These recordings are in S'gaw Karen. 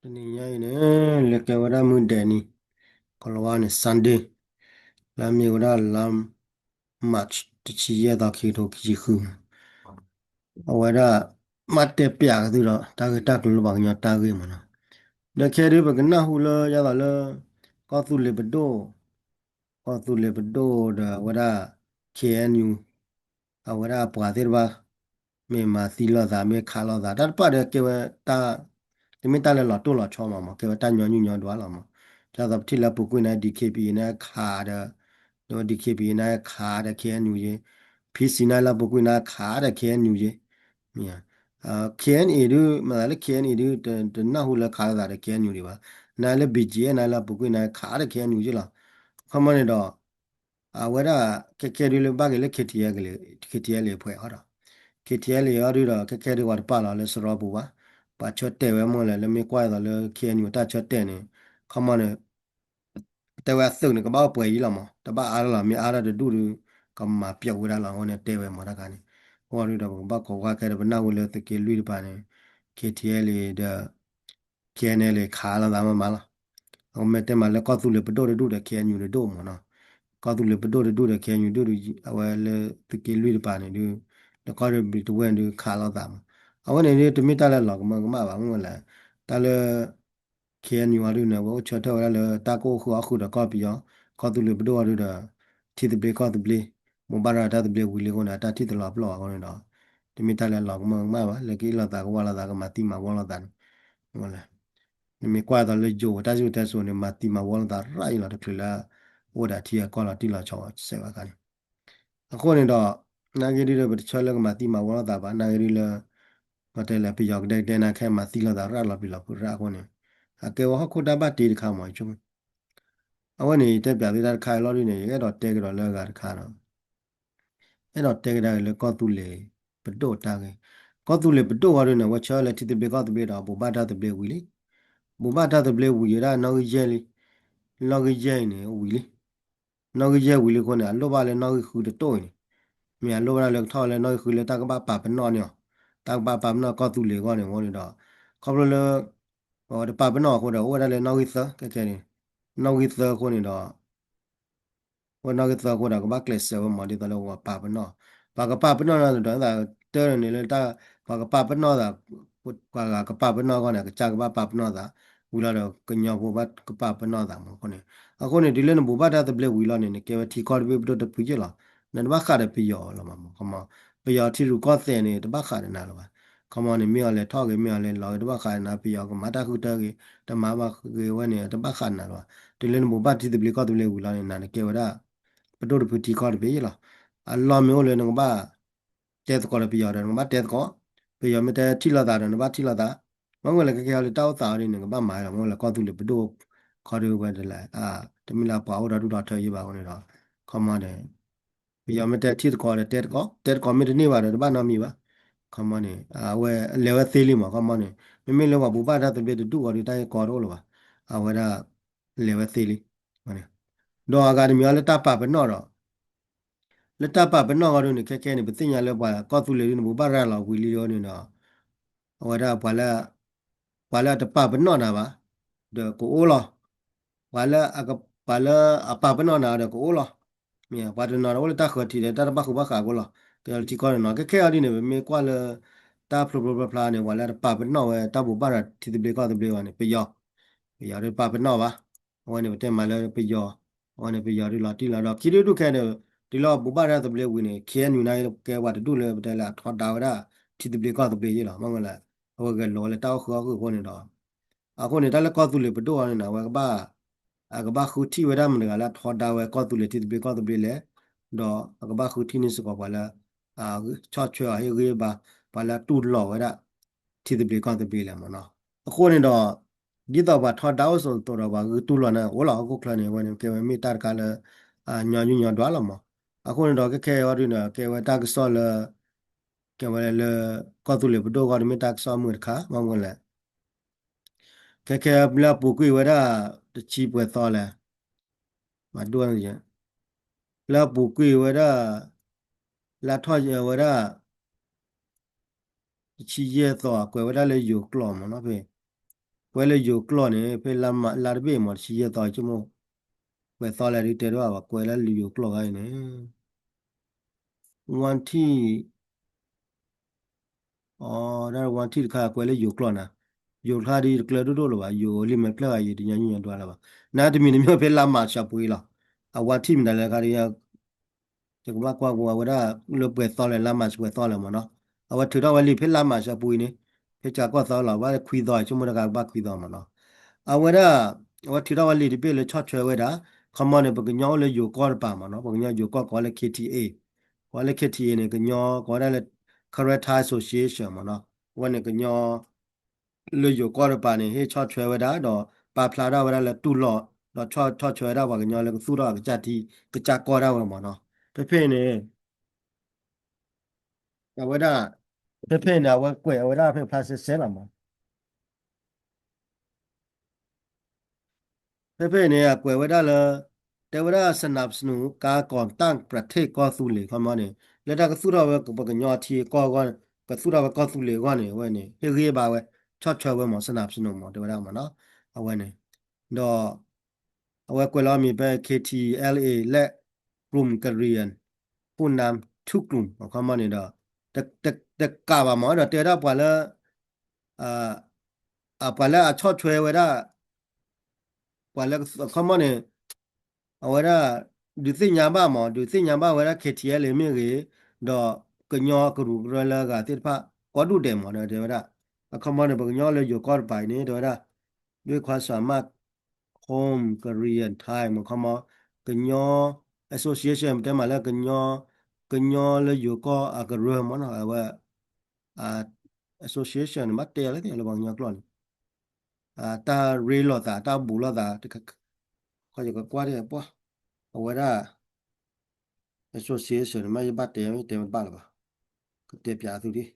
တနံၤညါအံၤန့ၣ် လၢကဲဝဲဒၣ်မုၢ်ဒဲးနံၤ ကီၤလၤဝါန့ၣ် Sunday လၢမ့ၢ်ဝဲဒၣ်လါ March တဆံယဲၢ်သီ ခံကထိခံဆံဃုန့ၣ် အဝဲဒၣ် ဘၣ်တဲပျးကသုဒီး တၢ်ဂ့ၢ်တၢ်ကျိၤလၢပှၤကညီတၢ်ဂ့ၢ်မ့ၢ်နီၤ. ဒီးခဲဒုးပကနၢ်ဟူလၢယသးလၢ ကီၢ်သူလ့ၤပဒိၣ် ကီၢ်သူလ့ၤပဒိၣ်ဒီးအဝဲဒၣ် K N U အဝဲဒၣ်အပှၤသ့ၣ်တဖၣ် မ့ၢ်မၤသံလိာ်သး မ့ၢ်ခးလိာ်သး တၢ်တဖၣ်ဒီးကဲဝဲတၢ် တမ့ၢ်တၢ်လၢလီၤတိၢ်လီၤဆီမးမး ကဲဝဲတၢ်ညီနုၢ်ညီဒွးလီၤမး. ဒ်သိးပထံၣ်လၢပူၤကွံာ်န့ၣ် D K B A န့ၣ်ခးဒီး ဒီး D K B A န့ၣ်ခးဒီး K N U ယ့ၣ်, P C န့ၣ်လၢပူၤကွံာ်န့ၣ်ခးဒီး K N U ယ့ၣ် K N A ဒုး မ့ၢ်သးလၢ K N A ဒုး တနၢ်ဟူလၢခးလိာ်သးဒီး K N U ဒံးဘၣ်. နလၢ B G F န့ၣ်လၢပူၤကွံာ်န့ၣ်ခးဒီး K N U ယ့ၣ်လီၤ. ခီမီန့ၣ်ဒီး အဝဲဒၣ် ခဲခဲဒုးလၢဘၣ်က့ၤလၢ K T L K T L အဖှဲးအီၤဒီး K T L အီၤဒုးဒီး ခဲခဲဒုးပှၤတပာ်လီၤလၢစရီပူၤဘၣ်. ပှၤဆၢတဲာ်ဝဲမ့ၢ်လဲၣ် လၢမ့ၢ်ကွၢ်အသိးလၢ K N U တၢ်ဆၢတဲာ်န့ၣ် ခီမီန့ၣ် တဲဝဲအသုးန့ၣ် ကဘၣ်အိၣ်ပှဲၤအံၤလီၤမး တဘၣ်အါထီၣ်လီၤ မ့ၢ်အါထီၣ်တဒူၣ်ဒီး ကမၤပျီဝဲဒၣ်လီၤ အဃိန့ၣ်တဲဝဲမးတၢ်ခါန့ၣ် အဃိဒုးဒီး ပကဘၣ်ကိးကွၢ်ခဲဒီး ပနၢ်ဟူလၢသုးက့လွံၢ်တပၤန့ၣ် K T L ဒီး K N L ခးလိာ်သးမးမးလီၤ. အကမ့ၢ်တဲမးလၢကီၢ်သူလ့ၤပဒိၣ်တဒူၣ်ဒီး K N U တဒိၣ်မးနီၤ. ကီၢ်သူလ့ၤပဒိၣ်တဒူၣ်ဒီး K N U ဒူၣ်ဒီး အဝဲလၢသုးက့လွံၢ်တပၤန့ၣ်ဒုး ဒီးကီၢ်တဘ့ၣ်တဝဲၢ်ဒုးခးလိာ်သးမး. အဝဲန့ၣ်ဒုးတမ့ၢ်တၢ်လၢလီၤကမၢကမၣ်ဘၣ် မ့ၢ်ဝဲလဲၣ် တၢ်လၢ K N U အီၤဒုးန့ၣ် အဝဲအိၣ်ဆၢထၢၣ်ဝဲဒၣ်လၢတၢ်ကအိၣ်ဃုာ်အီၣ်ဃုာ်ဒီးကီၢ်ပယီၤ ကီၢ်သူလ့ၤပဒိၣ်အီၤဒုးဒီး ထံသဘျ့ကီၢ်သဘျ့ ဘိးဘၣ်ရၤတၢ်သဘျ့ဝံၤလံအဃိန့ၣ် အတၢ်ထံၣ်တလီၤပလိာ်ဘၣ်အဃိန့ၣ်ဒီး တမ့ၢ်တၢ်လၢလီၤကမၢကမၣ်ဘၣ် လၢကအ့ၣ်လိာ်သးကဝါလိာ်သးကမၤသံမၤဝီလိာ်သးန့ၣ် နမ့ၢ်ကွၢ်သိးလၢယိၤတၢ်စံၣ်စိၤတဲစိၤန့ၣ် မၤသံမၤဝီလိာ်သးရၣ်အံၤလီၤ တချုးလၢ အိၣ်ဒၣ်ထံအကီၢ်လီၤတံၢ်လီၤဆဲးစဲးဘၣ်ခါန့ၣ် အဃိန့ၣ်ဒီး နာ်က့ဒုးဒီး ပတဆၢလၢကမၤသံမၤဝီလိာ်သးဘၣ် နာ်က့ဒုးလၢ ပတဲလဲၣ် ပယီၤကဒဲကဒဲနာ်ခဲ မၤသံလိာ်သးရၣ်လီၤပျံၤလီၤဖုးရၣ်အဃိန့ၣ် အကဲဝဲဟီၣ်ခိၣ်တၢ်ဘၣ်တ့တခါမး အဝဲန့ၣ် ယတဲပျးသုတၢ်တခါအံၤလီၤဒုးန့ၣ် ယအဲၣ်ဒိးတဲကဒီးလၢအဂၤတခါဒီး အဲၣ်ဒိးတဲကဒါက့ၤလၢကီၢ်သူလ့ၤပဒိၣ်တၢ်ဂ့ၢ် ကီၢ်သူလ့ၤပဒိၣ်အီၤဒုးန့ၣ် အဝဲဆၢလၢထံသဘျ့ကီၢ်သဘျ့ဒီး ဘိးဘၣ်တၢ်သဘျ့ဝံၤလံ ဘိးဘၣ်တၢ်သဘျ့ဝံၤဝဲဒၣ်နီၣ်ဂံၢ်ယဲၢ်လံ နီၣ်ဂံၢ်ယဲၢ်အံၤန့ၣ် ဝံၤလံ နီၣ်ဂံၢ်ယဲၢ်ဝံၤလံအဃိန့ၣ် အလိၣ်ဘၣ်လၢနီၣ်ဂံၢ်ဃုတတိၢ်အံၤန့ၣ် မ့ၢ်အလိၣ်ဘၣ်လၢကထီၣ်လၢနီၣ်ဂံၢ်ဃုလၢတၢ်ကဘၣ်ပာ်ပနီၣ်န့ၢ်အီၤ တၢ်ကဘၣ်ပာ်ပနီၣ်ကီၢ်သူလ့ၤအဂီၢ်န့ၣ်အဃိန့ၣ်ဒီး ခီဖျိလၢ ပတပာ်ပနီၣ်အဃိဒီး အိၣ်ဝဲဒၣ်လၢနီၣ်ဂံၢ်သၢ ခဲခဲန့ၣ် နီၣ်ဂံၢ်သၢအဃိန့ၣ်ဒီး ဝဲနီၣ်ဂံၢ်သၢအဃိဒီး ကဘၣ်ကျဲးစၢးဝဲမးဒ်သိးလၢပှၤပာ်ပနီၣ် ပှၤကပာ်ပနီၣ်န့ၣ်ဒီး တၢ်န့ၣ်လၢတၢ် ပှၤကပာ်ပနီၣ်သး ပှၤဂၤကပာ်ပနီၣ်အဂီၢ်န့ၣ် အကစၢ်ကဘၣ်ပာ်ပနီၣ်သး ဝံၤလီၤဒီးကညီဖိဘၣ်ကပာ်ပနီၣ်သးမးအဃိန့ၣ် အဃိန့ၣ် တုၤလၢနဘိးဘၣ်တၢ်သဘျ့ဝံၤလီၤန့ၣ် နကဲဝဲထံကီၢ်တဘ့ၣ်ပဒိၣ်တဖုယ့ၢ်လီၤ နတဘၣ်ဃးဒီးပယီၤလီၤမး ခီမီ ပယီၤထံရူၢ်ကီၢ်သဲးန့ၣ် တဘၣ်ဃးဒီးနၤလၢၤဘၣ် ခီမီန့ၣ် မ့ၢ်အီၤလဲၤထီၣ်ဂ့ၤ မ့ၢ်အီၤလဲၤလီၤဂ့ၤ တဘၣ်ဃးဒီးနၤပယီၤကမၤတၢ်ဃုထၢဂ့ၤ တမၤဘၣ်ဂ့ၤဝဲန့ၣ် တဘၣ်ဃးဒီးနၤလၢၤဘၣ် တုၤလၢနဘိးဘၣ်ထံသဘျ့ကီၢ်သဘျ့ဝံၤလီၤန့ၣ် နကဲဝဲဒၣ် ပဒိၣ်တဖုထံကီၢ်တဘ့ၣ်ယ့ၢ်လီၤ အလီၢ်မ့ၢ်အိၣ်လၢနကဘၣ် တဲသကိးဒီးပယီၤဒီး နကဘၣ်တဲသကိး ပယီၤမ့ၢ်တဲထံၣ်လိာ်သးဒီး နဘၣ်ထံၣ်လိာ်သး မ့ၢ်ဝဲလၢကဲကဲအီၤလၢတၢ်အိၣ်သးအီၤဒ်န့ၣ် ကဘၣ်မၤလီၤ မ့ၢ်ဝဲလၢကီၢ်သူလ့ၤပဒိၣ်ခီဒုးဝဲဒၣ်လဲၣ် တမ့ၢ်လၢပှၤအိၣ်ဒီးဒူၣ်ဒီးထၢယ့ၢ်ဘၣ်အဃိန့ၣ်ဒီး ခီမီန့ၣ် ပယီၤမ့ၢ်တဲထံၣ်သကိးဒီးတဲသကိး တဲသကိးမ့ၢ်တန့ၢ်ဘၣ်ဒီး တဘၣ်နီတမံၤဘၣ် ခီမီန့ၣ် အဝဲလဲၤဝဲသ့လံမး ခီမီန့ၣ် မ့မ့ၢ်လၢပှၤဘိးဘၣ်တၢ်သဘျ့တဒူၣ်အီၤဒီး တၢ်ဂ့ၢ်ကီတအိၣ်လၢၤဘၣ် အဝဲဒၣ် လဲၤဝဲသ့လံ ဒီးအဂၤတမံၤအီၤလၢတၢ်ပာ်ပနီၣ်ဒီး လၢတၢ်ပာ်ပနီၣ်အီၤဒ်န့ၣ် ခဲခဲန့ၣ် ပသ့ၣ်ညါလၢပှၤကီၢ်သူလ့ၤဒ်န့ၣ် ဘိးဘၣ်ရၤလီၤဝံၤလံအဃိန့ၣ်ဒီး အဝဲဒၣ်ပှၤလၢ ပှၤလၢအတပာ်ပနီၣ်နၤဘၣ် ဒီးကအိၣ်လီၤ ပှၤလၢအက ပှၤလၢအပာ်ပနီၣ်နၤဒီးကအိၣ်လီၤ မ့ၢ်ပှၤတနီၤဒီးအိၣ်လၢတၢ်ဃၢၤထံးဒီးတၢ်တဘၣ်ဃူဘၣ်ဃးအဃိလီၤ ကဲလၢထံကီၢ်န့ၣ်နီၤ ခဲခဲအီၤဒ်န့ၣ် ပမ့ၢ်ကွၢ်လၢ တၢ်ဖျိဖျိဖျါဖျါန့ၣ် ပှၤလၢအတပာ်ပနီၣ်ဝဲတၢ်ဘိးဘၣ်ရၤထံသဘျ့ကီၢ်သဘျ့ဘၣ်န့ၣ် ပယီၤ ပယီၤတပာ်ပနီၣ်ဘၣ် အဝဲန့ၣ်ပတဲမးလၢပယီၤ အဝဲန့ၣ်ပယီၤဒုးလီၤတံၢ်လီၤဒီး ခံဒုဒူၣ်ခဲန့ၣ် တုၤလၢဘိးဘၣ်ရၤသဘျ့ဝံၤန့ၣ် K N U န့ၣ် ကဲပှၤတဒူၣ်လၢပတဲလၢအထီဒါဝဲဒၣ် ထံသဘျ့ကီၢ်သဘျ့ယ့ၢ်လီၤ မ့ၢ်ဝဲလၢ အဝဲဂဲၤလိာ်ဝဲလၢတၢ်အိၣ်ဃုာ်အီၣ်ဃုာ်အဃိန့ၣ်ဒီး အဃိန့ၣ် တၢ်လၢကီၢ်သူလ့ၤပဒိၣ်အီၤန့ၣ် အဝဲကဘၣ် အကဘၣ်ဃုထံၣ်ဝဲဒၣ်မတၤတဂၤလၢအထီဒါဝဲကီၢ်သူလ့ၤထံသဘျ့ကီၢ်သဘျ့လဲၣ်, ဒီးအကဘၣ်ဃုထံၣ်န့ၢ်စ့ၢ်ကီးပှၤလၢ ဆီၣ်ထွဲအီၤဟ့ၣ်ဂံၢ်ဘါ ပှၤလၢအတူၢ်လိာ်ဝဲဒၣ် ထံသဘျ့ကီၢ်သဘျ့လဲၣ်မ့ၢ်နီၤ. အဃိန့ၣ်ဒီး ဒ်သိးပှၤထီဒါအိၣ်စိၤအသိးဒီး ပှၤဂုာ်တူၢ်လိာ်န့ၣ် အိၣ်လီၤဟီၣ်ခိၣ်ချၢန့ၣ် အဝဲန့ၣ်ကဲဝဲမ့ၢ်တၢ်တခါလၢ ညီနုၢ်ညီဒွးလီၤမး. အဃိန့ၣ်ဒီး ခဲခဲအံၤဒုးန့ၣ် ကဲဝဲတၢ်ကစီၣ်လၢ ကဲဝဲလၢ ကီၢ်သူလ့ၤပဒိၣ်အဂီၢ်န့ၣ် မ့ၢ်တၢ်ကစီၣ်မုာ်တခါ ဘၣ်မနုၤလဲၣ် ခဲခဲလၢအပူၤကွံာ်ဝဲဒၣ် တဆံပှဲၤသီလဲၣ်, မၤဒိၣ် လၢအပူၤကွံာ်ဝဲဒၣ် လၢအထီၣ်ဝဲဒၣ် တဆံယဲၢ်သီ ကွဲးဝဲဒၣ်လၢယိၤကျိာ်မ့ၢ်နီၤဖဲ, လၢ ကွဲးလၢယိၤကျိာ်န့ၣ် ဖဲလါမး လါတဘ့ၣ်မး တဆံယဲၢ်သီ ဆိကမိၣ် ပှဲၤသီလဲၣ်ဒုးတဲတဘၣ်ဘၣ် ကွဲးလၢယိၤကျိာ်ခါအံၤန့ၣ် ဝါထံၣ် အီ ဒ်ဝါထံၣ်တခါ ကွဲးလၢယိၤကျိာ်နၤ, ယိၤတခါဒ်တကျၢၤဒိၣ်ဒိၣ်လၢၤဘၣ်, ယိၤလံာ်မဲာ်ကျၢၢ်ဂၤအံၤ တညီနုၢ်ညီဒွးလၢၤဘၣ်, နတမံၤတမံၤဖဲလါမးရှးပူၤအံၤလီၤ, အဝါထံၣ်မတၤလဲၣ်တခါဒ် ယကဘၣ်ကွၢ်ကွၢ်ဝဲဒၣ် လၢပှဲၤသီလဲၣ် လါမးရှးပှဲၤသီလဲၣ်မးနီၤ, အဝဲထုးထီၣ်ဝဲလံာ်ဖဲလါမးရှးပူၤအံၤန့ၣ်, ဖဲစးကီၢ်သီလီၤ ဘၣ်ခွံသီ ဆိကမိၣ်တဂၤကဘၣ်ခွံသီမးနီၤ, အဝဲဒၣ် အဝဲထုးထီၣ်ဝဲလံာ်တဘ့ၣ်လၢဆီၣ်ထွဲဝဲဒၣ်, ခီမီန့ၣ် ပကညီအိၣ်လၢယိၤကီၢ်တပၤမးနီၤ, ပကညီယိၤကီၢ်ကိးလၢ K T A, ကိးလၢ K T A န့ၣ် ကညီ ကိးဝဲဒၣ်လၢ Karen Thai Association မးနီၤ, အဝဲန့ၣ်ကညီ လၢယိၤကီၢ်တပၤန့ၣ် ဟ့ၣ်ဆီၣ်ထွဲဝဲဒၣ်ဒီး ပာ်ဖျါထီၣ်ဝဲဒၣ်လၢတူၢ်လိာ် ဒီးဆီၣ်ထွဲဝဲဒၣ်ပှၤကညီလၢကသူၣ်ထီၣ်အကစၢ်ထံ ကစၢ်ကီၢ်ဒၣ်ဝဲမးနီၤ, ဖဲဖဲန့ၣ် အဝဲဒၣ် ဖဲဖဲန့ၣ် အဝဲကွဲးဝဲဒၣ်ဖဲဖျါစဲစဲလီၤမး ဖဲဖဲန့ၣ် အကွဲးဝဲဒၣ်လၢ တဲဝဲဒၣ် สนับสนุนการก่อตั้งประเทศ ကီၢ်သူလ့ၤ ခီမီန့ၣ် လၢတၢ်ကသူၣ်ထီၣ်ဝဲပှၤကညီထံကီၢ်အဂီၢ်န့ၣ် ကသူၣ်ထီၣ်ဝဲကီၢ်သူလ့ၤအဂီၢ်န့ၣ် အဝဲန့ၣ် ဟ့ၣ်ဂံၢ်ဘါဝဲ ဆီၣ်ထွဲဝဲမး สนับสนุน မး တဲဝဲဒၣ်မးနီၤ အဝဲန့ၣ် ဒီး အဝဲကွဲးလီၤမံၤဖဲ K T L A လၢ กลุ่มกะเหรี่ยง ผู้นำทุกกลุ่ม အခီမီန့ၣ်ဒီး တကးဘၣ်မး ဒီးတဲဝဲဒၣ်ပှၤလၢ ပှၤလၢအဆီၣ်ထွဲဝဲဒၣ် ပှၤလၢအခီမီန့ၣ် အဝဲဒၣ် ဒုးသ့ၣ်ညါဘၣ်မး ဒုးသ့ၣ်ညါဘၣ်ဝဲဒၣ် K T L A မ့ၢ်ဂ့ၤ ဒီးကညီကရူၢ်ကရၢလၢအဂၤသ့ၣ်တဖၣ် ကိးဒူၣ်ဒဲးမး ဒီးတဲဝဲဒၣ် အခီမီန့ၣ် ပကညီလၢယိၤကီၢ်တပၤအံၤန့ၣ် တဲဝဲဒၣ် ด้วยความสามารถ Home Korean Thai မး ခီမီ ကညီ association တဲမးလၢ ကညီလၢယိၤကီၢ်အကရၢမးနီၤ အဝဲ association န့ၣ် ဘၣ်တဲလၢသ့ၣ်လၢပှၤကညီကျိာ်န့ၣ် တၢ်ရ့လိာ်သး တၢ်ဘူးလိာ်သး ခီယကကွၢ်ဒ်ပှၢ် အဝဲဒၣ် association န့ၣ် မ့ၢ်ယဘၣ်တဲ မ့ၢ်တဲမ့ၢ်တဘၣ်လၢၤဘၣ် ကတဲပၠးသုဒ် ဒီး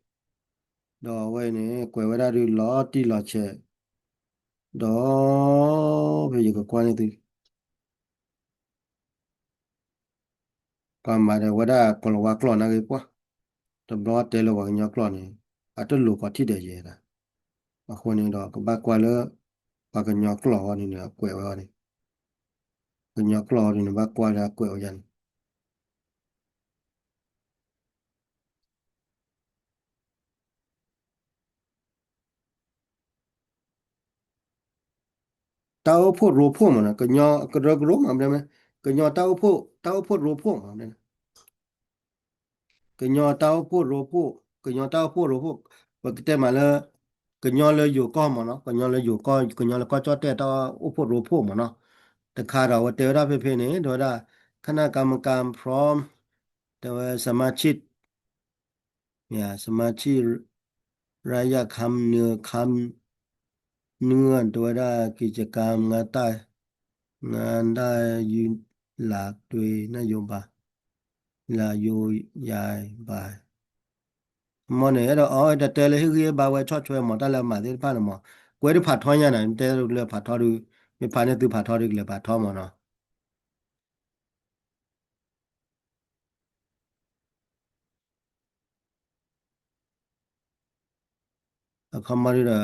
အဝဲန့ၣ် ကွဲးဝဲဒၣ်ဒုးလီၤတံၢ်လီၤဆဲး ဒီး ဖဲယကကွၢ်န့ၢ်သု ပှၤမၤဒီးဝဲဒၣ်ကီၤလၤဝါကျိာ်နာ်က့ပှၢ် တဘျီတဲလၢပှၤကညီကျိာ်န့ၣ် အတလိၤပှၤထံၣ်ဒီးယဲဒၣ် အဃိန့ၣ်ဒီး ကဘၣ်ကွၢ်လၢ ပှၤကညီကျိာ်အဂီၢ်န့ၣ် အကွဲးဝဲအီၤန့ၣ် ကညီကျိာ်အီၤဒ်န့ၣ် ဘၣ်ကွၢ်လၢအကွဲးဝဲယၤန့ၣ် တၢ်အိၣ်ဖှိၣ်ရိဖှိၣ်မးနီၤ ကညီကရၢကရိမး မ့ၢ် ကညီတၢ်အိၣ်ဖှိၣ် တၢ်အိၣ်ဖှိၣ်ရိဖှိၣ်မး ကညီတၢ်အိၣ်ဖှိၣ်ရိဖှိၣ် ကညီတၢ်အိၣ်ဖှိၣ်ရိဖှိၣ် ပကတဲမးလၢ ကညီလၢယိၤကီၢ်မးနီၤ ကညီလၢယိၤကီၢ် ကညီလၢကီၢ်ကၠီၣ်တဲၣ်တၢ်အိၣ်ဖှိၣ်ရိဖှိၣ်မးနီၤ တခါဒီးအဝဲတဲဝဲဒၣ်ဖဲဖဲန့ၣ် တဲဝဲဒၣ် คณะกรรมการพร้อม တဲဝဲ สมาชิก สมาชิก ระยะคำเนืองคำเนือง တဲဝဲဒၣ် กิจกรรมงานด้าน งานด้านหลักโดยนโยบาย นโยบาย မ့ၢ်န့ၣ် အဲၣ်ဒိးအီၣ်တတဲလၢဟ့ၣ်ဂံၢ်ဟ့ၣ်ဘါဝဲဆီၣ်ထွဲမး တၢ်လၢအမၤသ့ၣ်တဖၣ်န့ၣ်မး ကွဲးတဖးထီညါန့ၣ် တဲလၢဖးထီဒုး မ့ၢ်ဖးန့ၢ်သုဖးထီဒုးကလဲၤဖးထီမးနီၤ အခီမီဒု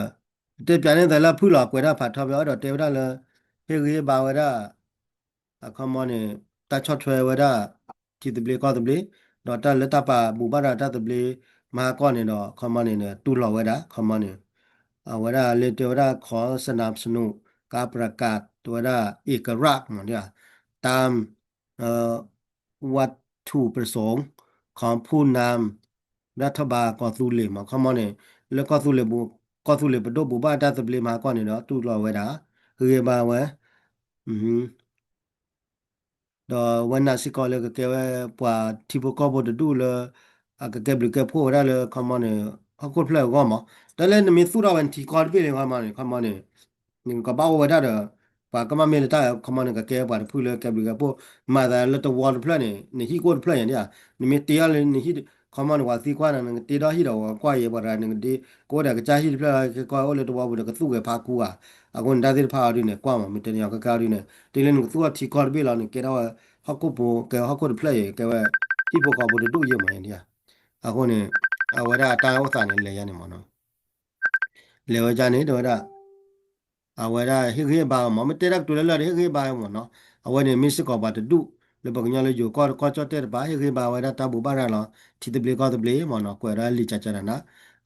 ဒီး တဲပၠးန့ၢ်သးလၢဖုၣ်လီၤ ကွဲးတၢ်ဖးထီဖဲအီၣ်ဒီးတဲဝဲဒၣ်လၢ ဟ့ၣ်ဂံၢ်ဟ့ၣ်ဘါဝဲဒၣ် အခီမီန့ၣ် တၢ်ဆီၣ်ထွဲဝဲဒၣ် ထံသဘျ့ကီၢ်သဘျ့ ဒီးတၢ်လၢတၢ်ပာ်ဘူၣ်ဘၣ်ဒီးတၢ်သဘျ့မၤဟါကီၢ်န့ၣ်ဒီး အခီမီန့ၣ် တူၢ်လိာ်ဝဲဒၣ် အခီမီန့ၣ် အဝဲဒၣ်လၢတဲဝဲဒၣ် ขอสนับสนุนการประกาศ တဲဝဲဒၣ် เอกราช မး ตาม วัตถุประสงค์ของผู้นำรัฐบาล ကီၢ်သူလ့ၤ မး အခီမီန့ၣ် လၢကီၢ်သူလ့ၤ ကီၢ်သူလ့ၤပဒိၣ်ဘူၣ်ဘၣ်တၢ်သဘျ့မၤဟါကီၢ်န့ၣ်ဒီး တူၢ်လိာ်ဝဲဒၣ် ဂံၢ်ဟ့ၣ်ဘါဝဲ ဒီးဝဲနၢ်စ့ၢ်ကီးလၢကကဲဝဲပှၤထံဖိကီၢ်ဖိတဒူၣ်လၢ အကကဲဘျုးကဲဖှိၣ်ဝဲဒၣ်လၢ အခီမီန့ၣ် ဟီၣ်ခိၣ်တဖျၢၣ်အဂီၢ်မး တၢ်လၢနမ့ၢ်သူၣ်ထီၣ်ဝဲနထံကီၢ်တဘ့ၣ်လံ အခီမီန့ၣ် အခီမီန့ၣ် နကဘၣ်အိၣ်ဝဲဒၣ်ဒီး ပှၤကမၣ်မ့ၢ်လၢတၢ် အခီမီန့ၣ် ကကဲပှၤတဖုလၢကဲဘျုးကဲဖှိၣ် မၤသးလၢတဝီတဖျၢၣ်န့ၣ် နဟံၣ်ကအိၣ်တဖျၢၣ်ယဲၢ်ဒၣ် နမ့ၢ်တ့အီၤလၢနဟံၣ် အခီမီန့ၣ် ပှၤသံကွၢ်နၤ နကတ့ထီၣ်ဟံၣ်ဒီး ပှၤကွၢ်ယဲၢ်ပှၤတဂၤ နကဒ့ ကအိၣ်ဒီးကစၢ်ဟံၣ်တဖျၢၣ်လီၤ ကဲကီၢ်အိၣ်လၢတဝီပူၤဒီးကသူၣ်ဂဲၤဖးကူဧါ အဃိန့ၣ် တၢ်သ့ၣ်တဖၣ်အီၤဒုန့ၣ် ကွၢ်မး မ့ၢ်တဲန့ၣ် ကကဲအီၤဒုန့ၣ် တုၤလၢနကသူၣ်ထီၣ်ထံကီၢ်တဘ့ၣ်လီၤ နကဲထီၣ်ဝဲ ဟီၣ်ခိၣ်ဖိ ကဲဟီၣ်ခိၣ်တဖျၢၣ်အံၤ ကဲဝဲ ဟံၣ်ဖိဃီဖိတဒူၣ်ယဲၢ်မးယဲၢ်ဒၣ် အဃိန့ၣ် အဝဲဒၣ်တၢ်အိၣ်သးန့ၣ် လဲၤယါန့ၣ်မးနီၤ လဲၤဝဲဒၣ်န့ၣ် တဲဝဲဒၣ် အဝဲဒၣ်ဟ့ၣ်ဂံၢ်ဟ့ၣ်ဘါမး, မ့ၢ်တဲတၢ်ကတိၤလၢလၢာ်ဒီး ဟ့ၣ်ဂံၢ်ဟ့ၣ်ဘါမးနီၤ. အဝဲန့ၣ်မ့ၢ်စ့ၢ်ကီးပှၤတဒူၣ် လၢပှၤကညီလၢယိၤကီၢ်ကီၢ်ကၠီၣ်တဲၣ်တပၤ ဟ့ၣ်ဂံၢ်ဟ့ၣ်ဘါဝဲဒၣ်တၢ်ဘိးဘၣ်ရၤလီၤ ထံသဘျ့ကီၢ်သဘျ့မးနီၤ, ကွဲးဒီးလံာ်ကကနၤ.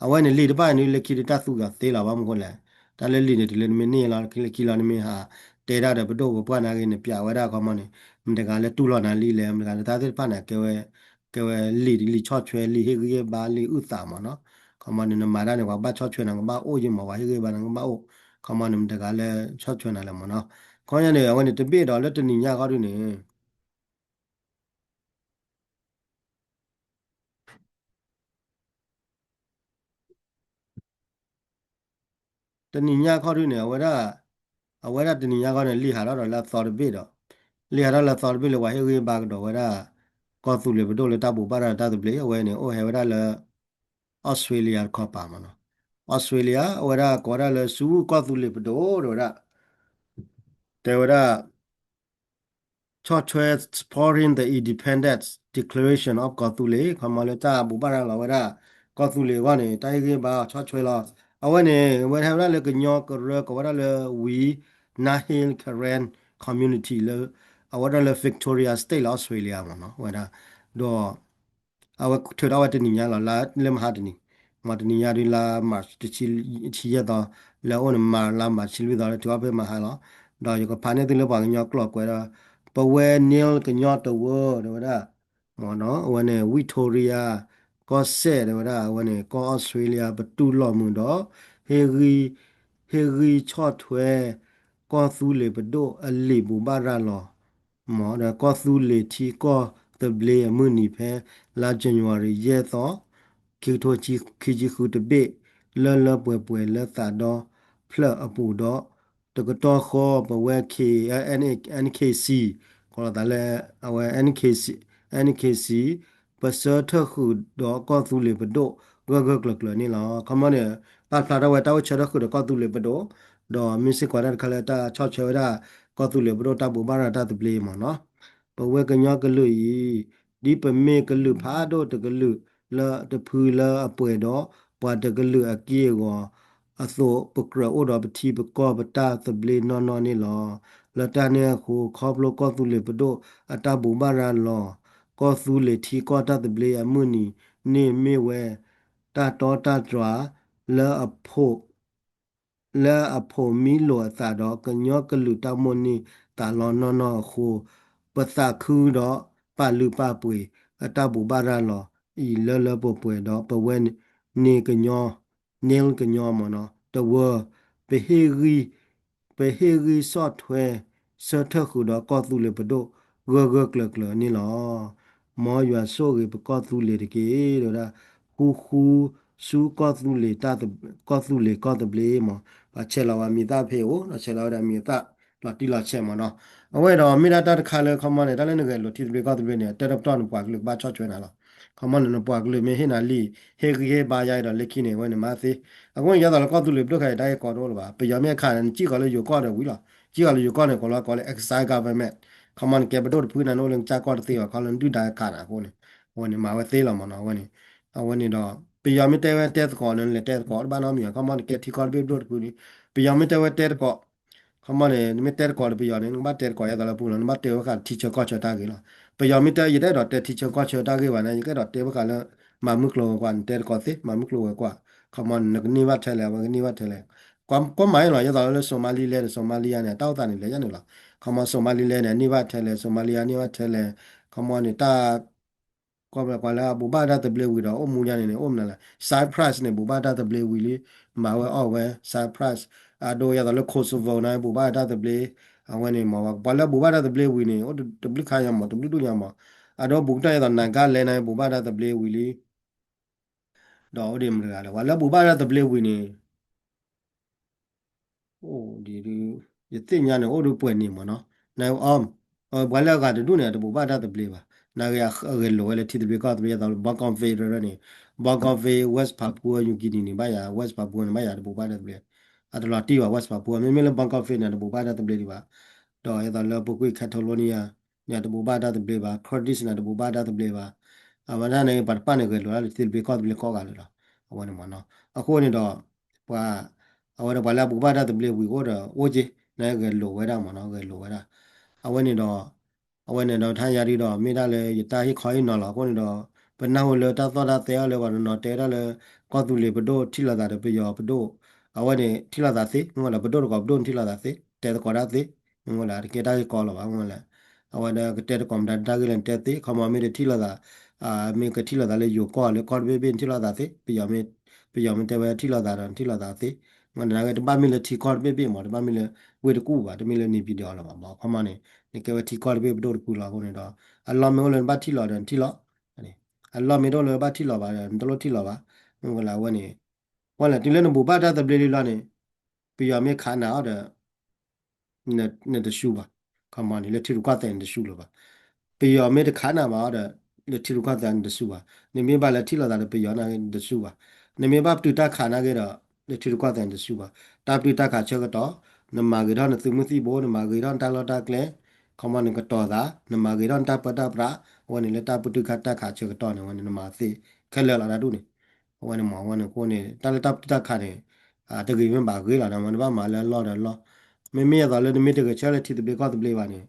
အဝဲန့ၣ်လံာ်တဖၣ်န့ၣ် လၢခံဒုးတၢ်သူကီၤသ့လီၤ ဘၣ်မနုၤဃိလဲၣ်, တၢ်လၢလံာ်န့ၣ် တုၤလၢနမ့ၢ်န့ၢ်လီၤ လၢခံလီၤ နမ့ၢ်ဟးတဲဒၣ်ဒီးပဒိၣ်ပပှၢ်နာ်က့ နပျးဝဲဒၣ်ခီမီန့ၣ် မတၤတဂၤလၢတူၢ်လိာ်နၤလံလဲၣ်, မတၤတဂၤလၢတၢ်သ့ၣ်တဖၣ်န့ၣ် ကဲဝဲ ကဲဝဲလံာ်လံာ်ဆီၣ်ထွဲ လံာ်ဟ့ၣ်ဂံၢ်ဟ့ၣ်ဘါ လံာ်အုၣ်သးမးနီၤ. ခီမီန့ၣ် နမၤတၢ်န့ၣ် ပှၤဘၣ်ဆီၣ်ထွဲနၤကဘၣ်အိၣ်ယံမး, ပှၤဟ့ၣ်ဂံၢ်ဟ့ၣ်ဘါနၤကဘၣ်အိၣ်. ခီမီန့ၣ် မတၤတဂၤလၢဆီၣ်ထွဲနၤလဲၣ်မးနီၤ. ခီပညီန့ၣ် အဝဲန့ၣ်တဘ့ၣ်ဒီး လၢတနံၤညါခီဒုန့ၣ် တနံၤညါခီဒုန့ၣ် အဝဲဒၣ် အဝဲဒၣ်တနံၤညါခီန့ၣ် လံာ်ဟးထီၣ်ဒီးလၢအသီတဘ့ၣ်ဒီး လံာ်ဟးထီၣ်လၢအသီတဘ့ၣ်လၢပှၤဟ့ၣ်ဂံၢ်ဟ့ၣ်ဘါကဒီးဝဲဒၣ် ကီၢ်သူလ့ၤပဒိၣ်လၢတၢ်ဘိးဘၣ်ရၤတၢ်သဘျ့ အဝဲန့ၣ် အိၣ်ဟဲဝဲဒၣ်လၢ အီစထြ့လယါတခီပၤမးနီၤ. အီစထြ့လယါ အဝဲဒၣ်ကိးဝဲဒၣ်လၢဆူကီၢ်သူလ့ၤပဒိၣ် တဲဝဲဒၣ် တဲဝဲဒၣ် ဆီၣ်ထွဲ supporting the independence declaration of ကီၢ်သူလ့ၤ ခီမီလၢတၢ်ဘိးဘၣ်ရၤလီၤဝဲဒၣ် ကီၢ်သူလ့ၤအဂီၢ်န့ၣ် တၢ်ဟ့ၣ်ဂံၢ်ဟ့ၣ်ဘါဆီၣ်ထွဲလီၤ. အဝဲန့ၣ် ဝဲဟဲဝဲဒၣ်လၢကညီကရၢ ကိးဝဲဒၣ်လၢ ဝံ Nehalem Karen community လၢ အဝဲဒၣ်လၢ Victoria State လၢအီစထြ့လယါမးနီၤ ဝဲဒၣ် ဒီး အဝဲထုးထီၣ်ဝဲတနံၤညါလီၤ လါလၢမဟါတနံၤ, မ့ၢ်တနံၤညါဒုးလါ March တဆံယဲၢ်သီ လၢအအိၣ်န့ၣ် မၤလါ March ဆံလွံၢ်သီလၢထုးထီၣ်ဖဲမဟါလီၤ. ဒီးယကဖးန့ၢ်သုလၢပှၤကညီကျိာ်ကွဲးဒီး ပဝဲ Nehalem ကညီတဝၢ တဲဝဲဒၣ် မ့ၢ်နီၤ အဝဲန့ၣ် Victoria ကီၢ်စဲၣ် တဲဝဲဒၣ် အဝဲန့ၣ် ကီၢ်အီစထြ့လယါ ပတူၢ်လိာ်မုာ်ဒီး ဟ့ၣ်ဂံၢ် ဟ့ၣ်ဂံၢ်ဆီၣ်ထွဲ ကီၢ်သူလ့ၤပဒိၣ်အလံာ်ဘိးဘၣ်ရၤလီၤ မ့ၢ်ဒီးကီၢ်သူလ့ၤထံကီၢ်သဘျ့အမုၢ်နံၤဖဲ လါ January ယဲၢ်သီ ခံကထိခံဆံဃုတဘ့ၣ် လၢလၢပှဲၤပှဲၤလၢသးဒီဖျၢၣ်အပူၤဒီး တကတီၢ်ဃီ ပဝဲ K N K C ကိးလီၤသးလၢ အဝဲ N K C, N K C ပဆၢထၢၣ်ဃုာ်ဒီးကီၢ်သူလ့ၤပဒိၣ် ဂၢၢ်ဂၢၢ်ကျၢၤကျၢၤန့ၣ်လီၤ. ခီမီန့ၣ် ပာ်ဖျါထီၣ်ဝဲတၢ်အိၣ်ဆၢထၢၣ်ဃုာ်ဒီးကီၢ်သူလ့ၤပဒိၣ် ဒီးမ့ၢ်စ့ၢ်ကီးတၢ်တခါလၢတၢ်ဆီၣ်ထွဲဝဲဒၣ် ကီၢ်သူလ့ၤပဒိၣ်တၢ်ဘိးဘၣ်ရၤတၢ်သဘျ့မ့ၢ်နီၤ. ပဝဲကညီကလုာ်အံၤ ဒ်ပမ့ၢ်ကလုာ်ဖးဒိၣ်တကလုာ်လၢတဖုလၢအပှဲၤဒီး ပှၤတကလုာ်အက့ၢ်အဂီၤအသိး ပကြၢးအိၣ်ဒီးပထံပကီၢ်ပတၢ်သဘျ့နီၢ်နီၢ်န့ၣ်လီၤ. လၢတၢ်န့ၣ်အဃိ ခီဖျိကီၢ်သူလ့ၤပဒိၣ်အတၢ်ဘိးဘၣ်ရၤလီၤ ကီၢ်သူလ့ၤထံကီၢ်တၢ်သဘျ့အမုၢ်နံၤန့ၣ်မ့ၢ်ဝဲ တၢ်တီတၢ်တြၢ်လၢအဖိး လၢအဖိးမံလိာ်အသးဒီး ကညီကလုာ်တၢ်မိၣ်န့ၢ်သးလီနီၢ်နီၢ်အဃိ ပသးခုဒီးပာ်လုၢ်ပာ်ပှ့ၤအတၢ်ဘိးဘၣ်ရၤလီၤအံၤလၢလၢပှဲၤပှဲၤဒီး ပဝဲန့ၣ်ကညီ Nehalem ကညီမ့ၢ်နီၤ တဝၢ ပဟ့ၣ်ဂံၢ် ပဟ့ၣ်ဂံၢ်ဆီၣ်ထွဲ ဆၢထၢၣ်ဃုာ်ဒီးကီၢ်သူလ့ၤပဒိၣ် ဂၢၢ်ဂၢၢ်ကျၢၤကျၢၤန့ၣ်လီၤ. မ်ယွၤဆိၣ်ဂ့ၤပကီၢ်သူလ့ၤတက့ၢ် တဲဝဲဒၣ် ဃူဃူ ဆူကီၢ်သူလ့ၤတၢ်သဘ ကီၢ်သူလ့ၤကီၢ်သဘျ့မ့ၢ် ပှၤဆဲးလီၤဝဲမံၤသၣ်ဖဲအိၣ် ဒီးဆဲးလီၤဝဲဒၣ်မံၤသၣ် လီၤတံၢ်လီၤဆဲးမ့ၢ်နီၤ. အဝဲဒီးမ့ၢ်ဒၣ်တၢ်တခါလၢခီမီန့ၣ် တၢ်လၢနဂဲၤလိာ်ထံသဘျ့ကီၢ်သဘျ့န့ၣ် တၢ်တပတီၢ်နပှၤကလုာ်ကဘၣ်ဆီၣ်ထွဲနၤလီၤ. ခီမီန့ၣ် နပှၤကလုာ်မ့ၢ်ဟ့ၣ်နၤလံာ် ဟ့ၣ်ဂံၢ်ဟ့ၣ်ဘါယါအံၤဒီးလၢခံန့ၣ် အဝဲန့ၣ်မၤသ့. အဃိန့ၣ် ယဲသိးလၢကီၢ်သူလ့ၤပဒိၣ်ခဲအံၤ တၢ်ဂ့ၢ်ကီတအိၣ်လၢၤဘၣ်. ပယီၤမ့ၢ်အခးန့ၣ် နစံၣ်ဃီၤလၢယိၤကီၢ်ဒီးဝံၤလီၤ. စံၣ်ဃီၤလၢယိၤကီၢ်န့ၣ် ကိးလီၤကိးလၢ exile government ခီမီန့ၣ် ကဲပဒိၣ်တဖုန့ၣ် နအိၣ်လၢနကစၢ်ကီၢ်တသ့ဘၣ် ခီလၢနဒုၣ်ဒါအခးနၤအဃိန့ၣ် အဝဲန့ၣ်မၤဝဲသ့လီၤမ့ၢ်နီၤ. အဝဲန့ၣ် အဝဲန့ၣ်ဒီး ပယီၤမ့ၢ်တဲဝဲတဲသကိးန့ၣ် နလဲၤတဲသကိးတဘၣ်နီတမံၤ ခီမီန့ၣ် ကဲထံကီၢ်တဘ့ၣ်ပဒိၣ်တဖုန့ၣ် ပယီၤမ့ၢ်တဲဝဲတဲသကိး ခီမီန့ၣ် နမ့ၢ်တဲသကိးဒီးပယီၤန့ၣ် နကဘၣ်တဲသကိးယဲသိးလၢပူၤလီၤ နဘၣ်တဲဝဲဃာ်ထံဆၢကီၢ်ဆၢတၢ်ဂ့ၢ်လီၤ. ပယီၤမ့ၢ်တဲ ယတအဲၣ်ဒိးတဲထံဆၢကီၢ်ဆၢတၢ်ဂ့ၢ်ဘၣ်န့ၣ် ယကအဲၣ်ဒိးတဲဝဲဃာ်လၢ မၤမုၢ်ကျိၤဝဲၤကွာ် နတဲသကိးသ့ မၤမုၢ်ကျိၤဝဲၤကွာ် ခီမီန့ၣ် နကန့ၢ်ဘၣ်ထဲလဲၣ် အဝဲကန့ၢ်ဘၣ်ထဲလဲၣ်. ကွၢ်မၤအံၤလီၤ ယဲသိးလၢ Somaliland ဒီး Somalia န့ၣ် တၢ်အိၣ်သးန့ၣ်လဲၤယါန့ၣ်လီၤ. ခီမီ Somaliland န့ၣ် အန့ၢ်ဘၣ်ထဲလဲၣ် Somalia န့ၢ်ဘၣ်ထဲလဲၣ် ခီမီန့ၣ် တၢ် ကွၢ်လၢအဘိးဘၣ်တၢ်သဘျ့ဝံၤဒီး အိၣ်မူညါန့ၣ်န့ၣ် အိၣ်မနုၤလဲၣ်. Cyprus န့ၣ် ဘိးဘၣ်တၢ်သဘျ့ဝံၤလံ မၤဝဲအီၣ်ဝဲ Cyprus အဒိ ယဲသိးလၢ Kosovo န့ၣ် ဘိးဘၣ်တၢ်သဘျ့ အဝဲန့ၣ်မ့ၢ် ပှၤလၢအဘိးဘၣ်တၢ်သဘျ့ဝံၤန့ၣ် အိၣ်တဘျုးခါညါမ့ၢ် တဘျုးဒူၣ်ညါမ့ၢ် အဒိ ဘူးကတၢၢ်ယဲသိး Nagaland န့ၣ် ဘိးဘၣ်တၢ်သဘျ့ဝံၤလံ ဒီးအိၣ်ဒံးမတၤတဂၤလဲၣ် ပှၤလၢအဘိးဘၣ်တၢ်သဘျ့ဝံၤန့ၣ် အိၣ်ဒံးဒုး ယသ့ၣ်ညါန့ၣ် အိၣ်ဒံးပှဲၤန့ၣ်မ့ၢ်နီၤ နအီ ပှၤလၢအဂၤတဒူၣ်န့ၣ် တဘိးဘၣ်တၢ်သဘျ့ဘၣ် နာ်ဂ့ၤအဂဲၤလိာ်ဝဲလၢထံသဘျ့ကီၢ်သဘျ့ ယဲသိးလၢ Bougainville န့ၣ် Bougainville West Papua New Guinea န့ၣ် ဘၣ်ယၤ West Papua န့ၣ် ဘၣ်ယၤတဘိးဘၣ်တၢ်သဘျ့ အတလီၤတံၢ်ဘၣ် West Papua မ့မ့ၢ်လၢ Bougainville န့ၣ် တဘိးဘၣ်တၢ်သဘျ့ဒံးဘၣ် ဒီးယဲသိးလၢပူၤကွံာ် Catalonia န့ၣ် တဘိးဘၣ်တၢ်သဘျ့ဘၣ် Kurdish န့ၣ် တဘိးဘၣ်တၢ်သဘျ့ဘၣ် အဝဲဒၣ်န့ၣ် ပှၤတဖၣ်န့ၣ် ဂဲၤလိာ်ဒၣ်လၢထံသဘျ့ကီၢ်သဘျ့ကိးဂၤလၢာ်လီၤ အဝဲန့ၣ်မ့ၢ်နီၤ အဃိန့ၣ်ဒီး ပှၤ အဝဲဒီးပှၤလၢအပူၤဘၣ်တၢ်သဘျ့ဝံၤအိၣ်ဒီးအိၣ်က့ၤ နဂဲၤလိာ်ဝဲဒၣ်မ့ၢ်နီၤ ဂဲၤလိာ်ဝဲဒၣ်. အဝဲန့ၣ်ဒီး အဝဲန့ၣ်ဒီး ထါယါဒုဒီး မ့ၢ်ဒၣ်လၢယတၢ်ဟ့ၣ်ခီဟ့ၣ်နီၤလီၤ. အဃိန့ၣ်ဒီး ပနၢ်ဟူလၢတၢ်သီၣ်တၢ်သဲအီၤလၢပှၤတနီၤတဲဝဲဒၣ်လၢ ကီၢ်သူလ့ၤပဒိၣ်ထံၣ်လိာ်သးဒီးပယီၤပဒိၣ်, အဝဲန့ၣ်ထံၣ်လိာ်သးသ့, မ့ၢ်ဝဲလၢပဒိၣ်တကိးပဒိၣ်န့ၣ်ထံၣ်လိာ်သးသ့, တဲသကိးတၢ်သ့, မ့ၢ်ဝဲလၢ တကဲတၢ်ဂ့ၢ်ကီလီၤဘၣ် မ့ၢ်ဝဲလၢ အဝဲဒၣ်ကတဲသကိးမတၤတၢ်ဂ့ၢ်လၢနတဲသ့, ခီမီမ့ၢ်တထံၣ်လိာ်သး မ့ၢ်ကထံၣ်လိာ်သးလၢယိၤကီၢ်လၢကီၢ်တဘ့ၣ်ဘ့ၣ်နထံၣ်လိာ်သးသ့, ပယီၤမ့ၢ်တဲဝဲထံၣ်လိာ်သးဒီးနထံၣ်လိာ်သးသ့, မ့ၢ်နာ်က့တဘၣ်မ့ၢ်လၢထံကီၢ်တဘ့ၣ်ဘ့ၣ်မး တဘၣ်မ့ၢ်လၢဝ့ၢ်တကူၣ်ဘၣ် တမ့ၢ်လၢန့ၣ်ပံၤဒဲးအီၤလီၤဘၣ်မး ခီမီန့ၣ် နကဲဝဲထံကီၢ်တဘ့ၣ်ပဒိၣ်တကူၣ်လီၤအဃိန့ၣ်ဒီး အလီၢ်မ့ၢ်အိၣ်လၢနဘၣ်ထံၣ်လီၤဒီးနထံၣ်လီၤ, အလီၢ်မ့ၢ်တအိၣ်လၢနဘၣ်ထံၣ်လီၤဘၣ်ဒီး နတလိၣ်ထံၣ်လီၤဘၣ်, မ့ၢ်ဝဲလၢအဝဲန့ၣ် ဝဲလၢတုၤလၢနဘူၣ်ဘၣ်တၢ်သဘျ့လံလီၤန့ၣ် ပယီၤမ့ၢ်ခးနၤအီၤဒီး နတစူဘၣ်, ခီမီန့ၣ် လၢထံရူၢ်ကီၢ်သဲးန့ၣ်တစူလၢၤဘၣ်, ပယီၤမ့ၢ်တခးနၤဘၣ်အီၤဒီး လၢထံရူၢ်ကီၢ်သဲးန့ၣ်တစူဘၣ်, နမ့ၢ်ဘၣ်လၢထံၣ်လိာ်သးဒီးပယီၤနာ်က့နတစူဘၣ်, နမ့ၢ်ဘၣ်ပတုာ်တၢ်ခးနာ်က့ဒီး လၢထံရူၢ်ကီၢ်သဲးန့ၣ်တစူဘၣ်, တၢ်ပတုာ်တၢ်ခးဆၢကတီၢ်, နမၤဂ့ၤထီၣ်နသုးမုၢ်သံၣ်ဘိ နမၤဂ့ၤထီၣ်နတၢ်လီၢ်တၢ်ကျဲ, ခီမီနကတီၤသး, နမၤဂ့ၤထီၣ်နတၢ်ပၢတၢ်ပြး, အဝဲန့ၣ်လၢတၢ်ပတုာ်ခးတၢ်ခးဆၢကတီၢ်န့ၣ် အဝဲန့ၣ် နမၤသ့ခဲလၢာ်လီၤတၢ်ဒူၣ်န့ၣ်, အဝဲန့ၣ်မ့ၢ်အဝဲန့ၣ်အဃိန့ၣ် တၢ်လၢတၢ်ပတုာ်တၢ်ခးန့ၣ် တဂ့ၤမ့ၢ်ဘၣ်ဂ့ၤလီၤ နမ့ၢ်တဘၣ်မၤလၢအလီၢ်ဒီးအလီၢ်, မ့မ့ၢ်အသိးလၢနမ့ၢ်တဂဲၤဆၢလၢထံသဘျ့ကီၢ်သဘျ့ဘၣ်န့ၣ်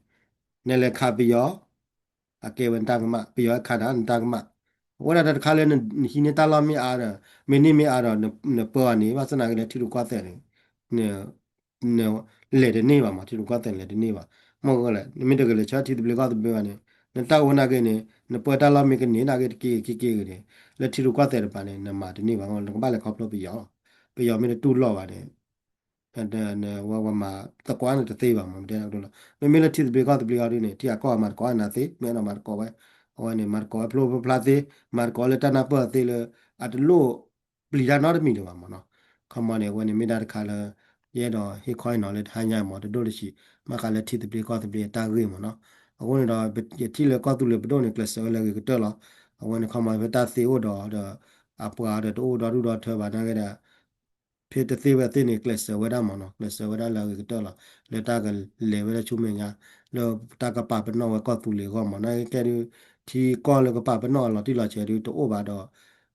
နလဲၤခးပယီၤ အကဲဝဲနတၢ်ကမၣ်, ပယီၤဟဲခးနၤ နတၢ်ကမၣ်, အဝဲဒၣ်တၢ်တခါလၢနဟံးန့ၢ်တၢ်လီၢ်မ့ၢ်အါဒီး မ့ၢ်န့ၢ်မ့ၢ်အါဒီး နပၢအီၤန့ၣ်ဘၣ်ဆၣ်သနာ်က့လၢထံရူၢ်ကီၢ်သဲးန့ၣ် လဲၤတန့ၢ်ဘၣ်မး ထံရူၢ်ကီၢ်သဲးန့ၣ် လဲၤတန့ၢ်ဘၣ်, မ့ၢ်လဲၣ် နမ့ၢ်တဂဲၤဆၢထံသဘျ့ကီၢ်သဘျ့ဘၣ်န့ၣ် နတၢ်အိၣ်နာ်က့န့ၣ် နပၢတၢ်လီၢ်မ့ၢ်ကန့ၢ်နာ်က့တက့ၢ်က့ၢ်န့ၣ် လၢထံရူၢ်ကီၢ်သဲးတပၤန့ၣ် နမၤတန့ၢ်ဘၣ် နကဘၣ်လဲၤခီဖျိပယီၤလီၤ, ပယီၤမ့ၢ်တတူၢ်လိာ်ဘၣ်န့ၣ် ဝဲမၤသကိးန့ၣ်တသ့ဘၣ်မး တဲဒၣ်ကဒိၣ်လီၤ, မ့မ့ၢ်လၢထံသဘျ့ကီၢ်သဘျ့အီၤဒ်န့ၣ် ထံအကီၢ်မၤသကိးနၤသ့ မ့ၢ်အဲၣ်ဒိးမၤသကိးဝဲ, အဝဲန့ၣ် မၤသကိးဝဲဖျိဖျါသ့, မၤသကိးလၢတၢ်နၢ်ပၢၢ်သ့လၢ အတလိၣ်ပျံၤတၢ်နီတမံၤဒံးဘၣ်မးနီၤ, ခီမီန့ၣ် အဝဲန့ၣ်မ့ၢ်ဒၣ်တခါလၢ ယအဲၣ်ဒိးဟ့ၣ်ခီဟ့ၣ်နီၤလၢတဟါညါမး တဒိၣ်တဆံး, ဘၣ်ဃးလၢထံသဘျ့ကီၢ်သဘျ့အတၢ်ဂ့ၢ်မးနီၤ, အဃိန့ၣ်ဒီး ယထံၣ်လၢကီၢ်သူလ့ၤပဒိၣ်န့ၣ် ကျဲးစၢးဝဲလၢအဂ့ၤကတၢၢ်လီၤ, အဝဲန့ၣ်ခီမီဖဲတၢ်သ့အိၣ်ဒီးဒီး အပှၤဒီးတအိၣ်ဒီဒူၣ်ဒီထၢဘၣ်နာ်က့ဒီး ဖဲတသ့ဝဲသ့ၣ်န့ၣ် ကျဲးစၢးဝဲဒၣ်မးနီၤ, ကျဲးစၢးဝဲဒၣ်လၢအဂ့ၤကတၢၢ်လီၤ, လၢတၢ်ကလဲၤဝဲဒၣ်ဆူမဲာ်ညါ, လၢတၢ်ကပာ်ပနီၣ်ဝဲကီၢ်သူလ့ၤအဂီၢ်မး, နာ်က့ခဲဒုး ထံကီၢ်လၢကပာ်ပနီၣ်အလီၤတံၢ်လီၤဆဲးဒုးတအိၣ်ဘၣ်ဒီး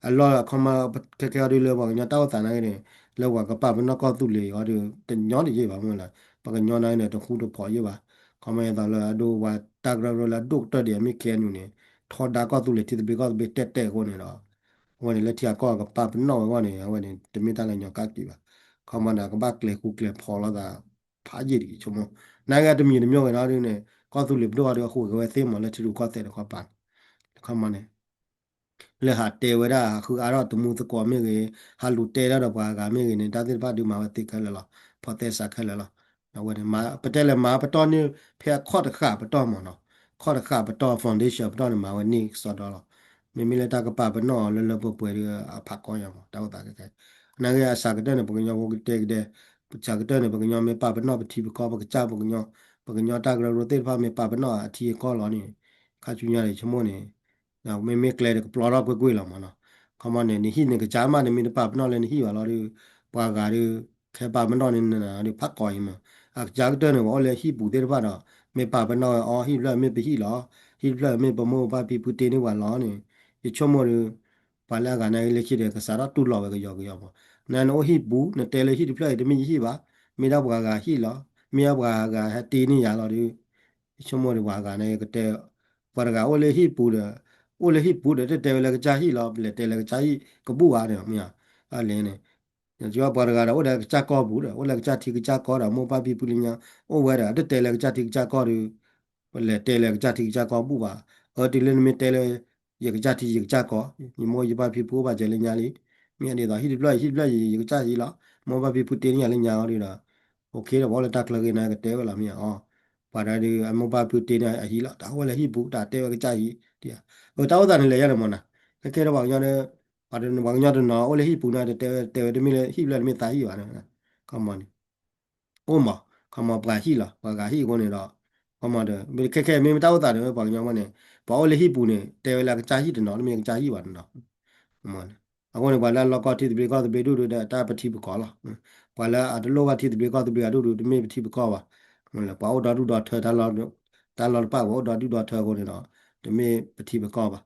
အလီၢ်အခီမီ ခဲခဲအံၤဒုးလၢပှၤကညီတၢ်အိၣ်သးနာ်က့န့ၣ် လၢပှၤကပာ်ပနီၣ်ကီၢ်သူလ့ၤအံၤဒုး တညီတယ့ၢ်ဘၣ်မ့ၢ်လၢ ပှၤကညီနာ်က့န့ၣ် တဃူတဖိးယ့ၢ်ဘၣ်, ခီမီအသိးလၢအဒိပှၤတၢ်ကရၢကရိလၢအဒိၣ်ကတၢၢ်ဒံးအမ့ၢ် ခဲအံၤနုာ်န့ၣ် ထီဒါကီၢ်သူလ့ၤထံသဘျ့ကီၢ်သဘျ့တဲာ်တဲာ်အဃိန့ၣ်ဒီး အဝဲန့ၣ်လၢထံအကီၢ်ကပာ်ပနီၣ်ဝဲအဂီၢ်န့ၣ် အဝဲန့ၣ် တမ့ၢ်တၢ်လၢညီကၣ်က့ၤဘၣ်, ခီမီန့ၣ် ကဘၣ်ကျဲၤဃူကျဲၤဖိးလိာ်သး ဖးယံာ်တဂ့ၤဆိကမိၣ်, နာ်က့တမံၤတမံၤဝဲဒီးဒ်န့ၣ် ကီၢ်သူလ့ၤပဒိၣ်အံၤဒုးအဃိးက့ၤဝဲသ့မးလၢထံရူၢ်ကီၢ်သဲးတခီပၤန့ၣ်, ခီမီန့ၣ် လၢဟးတဲဝဲဒၣ်ဟးဃုအါထီၣ်တမူသကိးမ့ၢ်ဂ့ၤ, ဟးလူၤတဲဒၣ်ဒီးပှၤဂၤမ့ၢ်ဂ့ၤန့ၣ် တၢ်သ့ၣ်တဖၣ်ဒုးမၤဝဲသ့ခဲလၢာ်လီၤ, ဖီသဲစးခဲလၢာ်လီၤ, အဝဲန့ၣ် ပတဲလဲၤမၤပတီၢ်န့ၢ်ဖဲအခီၣ်တဃာ်ပတီၢ်မးနီၤ, ခီၣ်တဃာ်ပတီၢ် foundation ပတီၢ်န့ၣ် မၤဝဲန့ၢ်ကစီဒီလီၤ, မ့မ့ၢ်လၢတၢ်ကပာ်ပနီၣ်အီၤလၢလၢပှဲၤပှဲၤဒီးအဖးကီညါမး တၢ်အိၣ်သးခဲခဲ, နာ်က့အစှၤကတၢၢ်န့ၣ် ပကညီဖိကတဲကဒဲ, စှၤကတၢၢ်န့ၣ် ပကညီမ့ၢ်ပာ်ပနီၣ်ပထံပကီၢ် ပကစၢ်ပကညီ, ပကညီတၢ်ကရၢကရိသ့ၣ်တဖၣ်မ့ၢ်ပာ်ပနီၣ်အထံအကီၢ်လီၤန့ၣ်, ခါဆူညါန့ၣ် ဆိကမိၣ်န့ၣ် မ့မ့ၢ်ကျဲဒီးကပျီထီၣ်ကွ့ၢ်ကွ့ၢ်လီၤမးနီၤ, ခီမီန့ၣ် နဟံၣ်န့ၣ်ကစၢ်မး နမ့ၢ်တပာ်ပနီၣ်လၢနဟံၣ်ဘၣ်လီၤဒုး, ပှၤဂၤဒုး ခဲပာ်ပနီၣ်န့ၣ်နၤဒုး ဖးကီအံၤမး, အကစၢ်ကတၢၢ်န့ၣ် ပှၤအိၣ်လၢဟံၣ်ပူၤသ့ၣ်တဖၣ်ဒီး မ့ၢ်ပာ်ပနီၣ်ဝဲအီၤ ဟံၣ်တဖျၢၣ်မ့ၢ်ပဟံၣ်လီၤ, ဟံၣ်တဖျၢၣ်မ့ၢ်ပမိၢ်ပပၢ်ဖံဖုတ့န့ၢ်ပှၤလီၤန့ၣ်, ယဆိကမိၣ်ဒုး ပှၤလၢအဂၤနာ်က့လၢခံဒီး ကစးထီၣ်တူၢ်လိာ်ဝဲကယီကယီမး, နနအိၣ်ဟံၣ်ပူၤ နတဲလၢဟံၣ်တဖျၢၣ်အံၤ တမ့ၢ်ယဟံၣ်ဘၣ်, မ့ၢ်ဒၣ်ပှၤဂၤဟံၣ်လီၤ, မ့ၢ်ဒၣ်ပှၤဂၤဟဲတ့န့ၢ်ယၤလီၤဒုး, ယဆိကမိၣ်ဒုးပှၤဂၤန့ၣ်ကတဲ, ပှၤတဂၤအိၣ်လၢဟံၣ်ပူၤဒီး, အိၣ်လၢဟံၣ်ပူၤဒီး တတဲဝဲလၢကစၢ်ဟံၣ်လီၤ, ပလဲၤတဲလၢကစၢ်ဟံၣ်ကဘူၣ်ဧါန့ၣ်, မ့ၢ်ဧါ, အလဲၣ်န့ၣ်, ယပှၤတဂၤဒီးအိၣ်လၢကစၢ်ကီၢ်ပူၤဒီး အိၣ်လၢကစၢ်ထံကစၢ်ကီၢ်ဒီး မိၢ်ပၢ်ဖံဖုလၢညါ, အိၣ်ဝဲဒီး တတဲလၢကစၢ်ထံကစၢ်ကီၢ်ဒီး ပလဲၤတဲလၢကစၢ်ထံကစၢ်ကီၢ်ဘူၣ်ဘၣ်, အၢ တုၤလၢနမ့ၢ်တဲလၢ ယကစၢ်ထံယကစၢ်ကီၢ်, ယမိၢ်ယပၢ်ဖံဖုအိၣ်ဘၣ်စၢၤလၢညါလံ, မ့ၢ်ဒ်သိးဟံၣ်တဖျၢၣ်အံၤ ဟံၣ်တဖျၢၣ်အံၤ ယကစၢ်ဟံၣ်လီၤ, မိၢ်ပၢ်ဖံဖုတ့န့ၢ်ယၤလၢညါအီၤဒုးဒီး, အိၣ်ခ့ဒီး ပှၤအိၣ်လၢတၢ်ချၢဂ့ၤန့ၣ် ကတဲဝဲလီၤမ့ၢ်ဧါ, ပှၤတဂၤဒုး အမိၢ်ပၢ်ဖံဖုတ့န့ၢ်အဟံၣ်လီၤ, တၢ်အိၣ်ဝဲလၢဟံၣ်ပူၤ တၢ်တဲဝဲကစၢ်ဟံၣ်, အတၢ်အိၣ်သးန့ၣ်လဲၤယါန့ၣ်မ့ၢ်နီၤ, ခဲခဲဒီးပှၤကညီဒီး, ပှၤကညီတနီၤအိၣ်လၢဟံၣ်ပူၤန့ၣ် တတဲဝဲ တဲဝဲတမ့ၢ်လၢဟံၣ်တဖျၢၣ်တမ့ၢ်သးဟံၣ်ဘၣ်, ခီမီန့ၣ် အိၣ်မး, ခီမီပှၤဟံၣ်လီၤ ပှၤဂၤဟံၣ်အဃိန့ၣ်ဒီး, ခီမီဒီး ခဲခဲမ့ၢ်မ့ၢ်တၢ်အိၣ်သးန့ၣ် ပှၤကညီမ့ၢ်န့ၣ်, ပှၤအိၣ်လၢဟံၣ်ပူၤန့ၣ် တဲဝဲလၢအကစၢ်ဟံၣ်တနီၤ တမ့ၢ်ကစၢ်ဟံၣ်ဘၣ်တနီၤ, အဃိန့ၣ် ပှၤလၢအလီၢ်ကီၢ်ထံသဘျ့ကီၢ်သဘျ့ဒူၣ်ဒုးဒီး တၢ်ပထံပကီၢ်လီၤ, ပှၤလၢအတလိၣ်ဘၣ်ထံသဘျ့ကီၢ်သဘျ့အဒူၣ်ဒုး တမ့ၢ်ပထံပကီၢ်ဘၣ်, ပှၤအိၣ်ဒီဒူၣ်ဒီထၢ တၢ်လီၢ်တပၣ် ပှၤအိၣ်ဒီဒူၣ်ဒီထၢအဃိန့ၣ်ဒီး, တမ့ၢ်ပထံပကီၢ်ဘၣ်,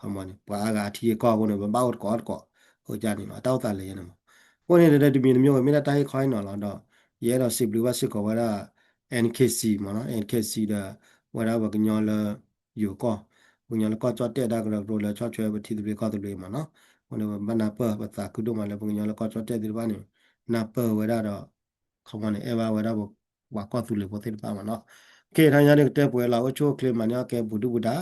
ခီမီန့ၣ် ပှၤအါဂၤအထံအကီၢ်အဃိန့ၣ် ပဘၣ်အိၣ်တကိးတကိး, အဃိန့ၣ် အတၢ်အိၣ်သးလဲၤယါန့ၣ်မး, အဃိန့ၣ်ဒီး တမံၤတမံၤဝဲ မ့ၢ်ဒၣ်တၢ်ဟ့ၣ်ခီဟ့ၣ်နီၤလီၤဒီး ယအဲၣ်ဒိးစံးဘျုးဘၣ်စ့ၢ်ကီးဝဲဒၣ် NKC မ့ၢ်နီၤ, NKC ဒီး ဝဲဒၣ်ပှၤကညီလၢ ယိၤကီၢ်, ပှၤကညီလၢကီၢ်ကၠီၣ်တဲၣ်တၢ်ကရၢကရိလၢဆီၣ်ထွဲပထံသဘျ့ကီၢ်သဘျ့မ့ၢ်နီၤ, အဃိန့ၣ် ပဘၣ်နၢ်ပၢၢ်ပသးခုဒိၣ်မးလၢပှၤကညီလၢကီၢ်ကၠီၣ်တဲၣ်သ့ၣ်တဖၣ်န့ၣ် နၢ်ပၢၢ်ဝဲဒၣ်ဒီး ခီမီန့ၣ် အဲၣ်ဘၣ်ဝဲဒၣ်ပှၤကီၢ်သူလ့ၤဖိသ့ၣ်တဖၣ်မ့ၢ်နီၤ, ကဲထါညါဒ်ကတဲပှဲၤလီၤ အိၣ်ဆူၣ်အိၣ်ချ့မၤန့ၢ်အီၣ်ကဲဘူးဒုၣ်ဘူးဒါ